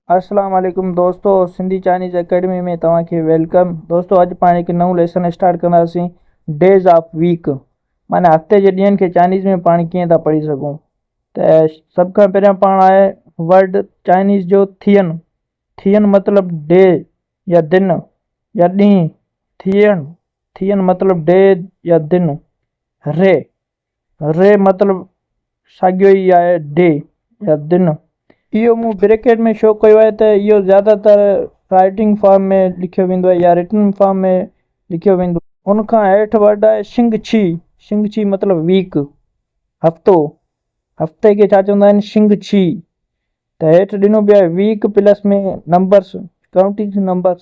السلام عليڪم دوستو سنڌي چائنيز اڪيڊمي ۾ توهان کي welcome. دوستو اڄ پاڻ هڪ نئون ليسن اسٽارٽ ڪنداسين ڊيز آف ويڪ، معنی هفتي جي ڏينهن کي چائنيز ۾ پاڻ ڪيئن ٿا پڙهي سگهون. ته سڀ کان پهريان پاڻ آهي ورڊ چائنيز جو ٿين. ٿين مطلب ڊي يا دن يا ڏينهن. ٿين، ٿين مطلب ڊي يا دن. ري، ري مطلب ساڳيو ئي آهي ڊي يا دن. اهو مون بريڪيٽ ۾ شو ڪيو آهي ته اهو زياده تر رائٽنگ فارم ۾ لکيو ويندو آهي يا رٽن فارم ۾ لکيو ويندو آهي. ان کان هيٺ ورڊ آهي شنگ ڇي. شنگ ڇي مطلب ويڪ، هفتو. هفتي کي ڇا چوندا آهن؟ شنگ ڇي. ته هيٺ ڏنو پيو آهي ويڪ پلس ۾ نمبرس، ڪائونٽنگ نمبرس،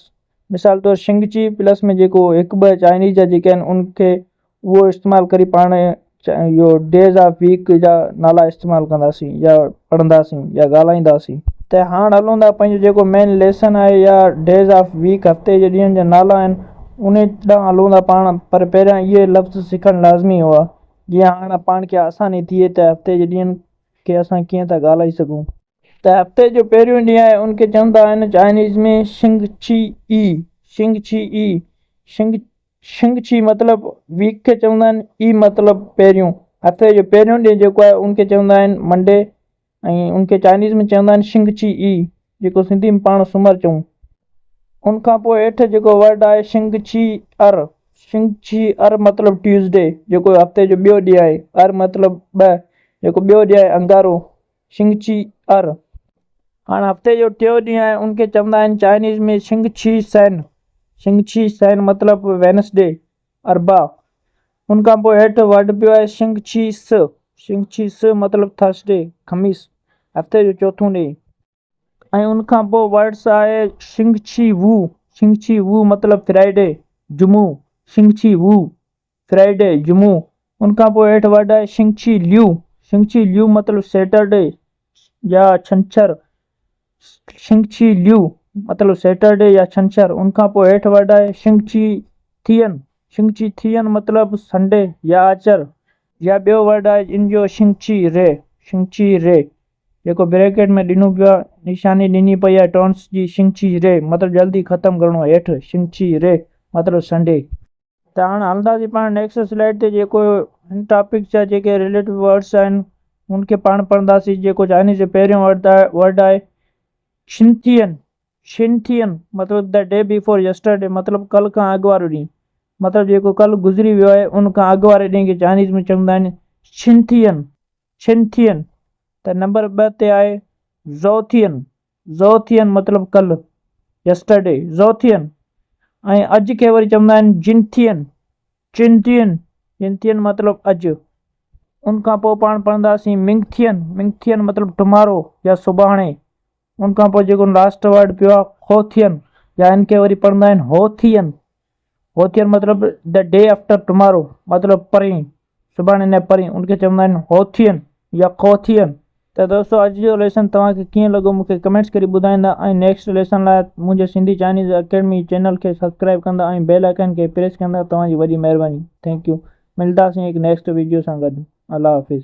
مثال طور شنگچي پلس ۾ جيڪو هڪ ٻه چائنيز جا جيڪي آهن ان کي اهو استعمال ڪري پاڻ اهو ڊيز آف ويڪ جا نالا استعمال ڪنداسين يا پڙهنداسين يا ڳالهائينداسين. ته هاڻ هلون ٿا پنهنجو جيڪو مين ليسن آهي يا ڊيز آف ويڪ هفتي جي ڏينهن جا نالا آهن ان ڏانهن هلون ٿا پاڻ، پر پهريان اهي لفظ سکڻ لازمي هئا جيئن هاڻ پاڻ کي آساني ٿئي ته هفتي جي ڏينهن کي اسان ڪيئن ٿا ڳالهائي سگهون. ته هفتي جو پهريون ڏينهن آهي ان کي چوندا آهن چائنيز ۾ شنگ ڇي اي، شنگ ڇي اي، شنگ شنگ ڇي مطلب ويڪ کي چوندا آهن، اي مطلب پهريون، هفتي جو پهريون ڏينهن جيڪو آهي ان کي چوندا آهن منڊي ۽ ان کي چائنيز ۾ چوندا آهن شنگ ڇي اي جيڪو سنڌي ۾ پاڻ سومر چئون. ان کان پوء هيٺ جيڪو ورڊ آهي شنگ ڇي ار، شنگ ڇي ار مطلب ٽيوزڊي جيڪو هفتي جو ٻيو ڏينهن آهي، ار مطلب ٻه، جيڪو ٻيو ڏينهن آهي انگارو، شنگ ڇي ار. هاڻ هفتي جو ٽيون ڏينهن آهي ان کي چوندا آهن چائنيز ۾ شنگ ڇي سين، شنگ ڇي سين مطلب وينسڊي، اربع. ان کان پوء هيٺ ورڊ پيو آهي شنگ ڇي س، شنگ ڇي س مطلب ٿرسڊي، خميس، هفتي جو چوٿون ڏينهن. ۽ ان کان پوء ورڊس آهي شنگ ڇي وو، شنگ ڇي وو مطلب فرائيڊي، جمعو، شنگ ڇي وو، فرائيڊي، جمعو. ان کان پوء هيٺ ورڊ آهي شنگ ڇي ليو، شنگ ڇي ليو مطلب سيٽرڊي يا ڇنڇر، شنگ ڇي ليو مطلب سيٽرڊي يا ڇنڇر. ان کان پوء هيٺ ورڊ آهي شنگ ڇي ٿين، شنگ ڇي ٿين مطلب سنڊي يا آچر. يا ٻيو ورڊ آهي ان جو شنگ ڇي ري، شنگ ڇي ري جيڪو بريڪيٽ ۾ ڏنو پيو آهي، نشاني ڏني پئي آهي ٽونس جي شنگ ڇي ري مطلب جلدي ختم ڪرڻو آهي هيٺ شنگ ڇي ري مطلب سنڊي. ته هاڻ هلنداسين پاڻ نيڪسٽ سلائيڊ تي جيڪو هن ٽاپڪ جا جيڪي رليٽو ورڊس آهن ان کي پاڻ پڙهنداسين جيڪو چائنيز جو پهريون ورڊ آهي شنٿين، شنٿين مطلب the day before yesterday مطلب ڪل کان اڳ وارو ڏينهن مطلب جيڪو ڪل گذري ويو آهي ان کان اڳ واري ڏينهن کي چائنيز ۾ چوندا آهن شنٿين. ڇن ٿين ته نمبر ٻه تي آهي زو ٿين، زو ٿين مطلب ڪل، Yesterday، زو ٿين ۽ اڄ کي وري چوندا آهن جن ٿين، چن ٿين، جن ٿين مطلب اڄ. ان کان پوء پاڻ پڙهنداسين منگ ٿين، منگ ٿين مطلب ٽمارو يا سڀاڻي. ان کان پوء جيڪو لاسٽ ورڊ پيو آهي هو ٿين يا ان کي وري پڙهندا آهن هو ٿين، هو ٿين مطلب the day after tomorrow مطلب پرين، سڀاڻي نه پرين، ان کي چوندا آهن هو ٿين يا کو ٿين. ته دوستو اڄ جو ليسن توهان کي ڪيئن لڳو مون کي ڪمينٽس ڪري ٻڌائيندا ۽ نيڪسٽ ليسن لاء منهنجي سنڌي چائنيز اڪيڊمي چينل کي سبسڪرائب ڪندا ۽ بيل آئيڪن کي پريس ڪندا توهان جي وڏي مهرباني thank you ملداسين هڪ نيڪسٽ ويڊيو سان گڏ الله حافظ.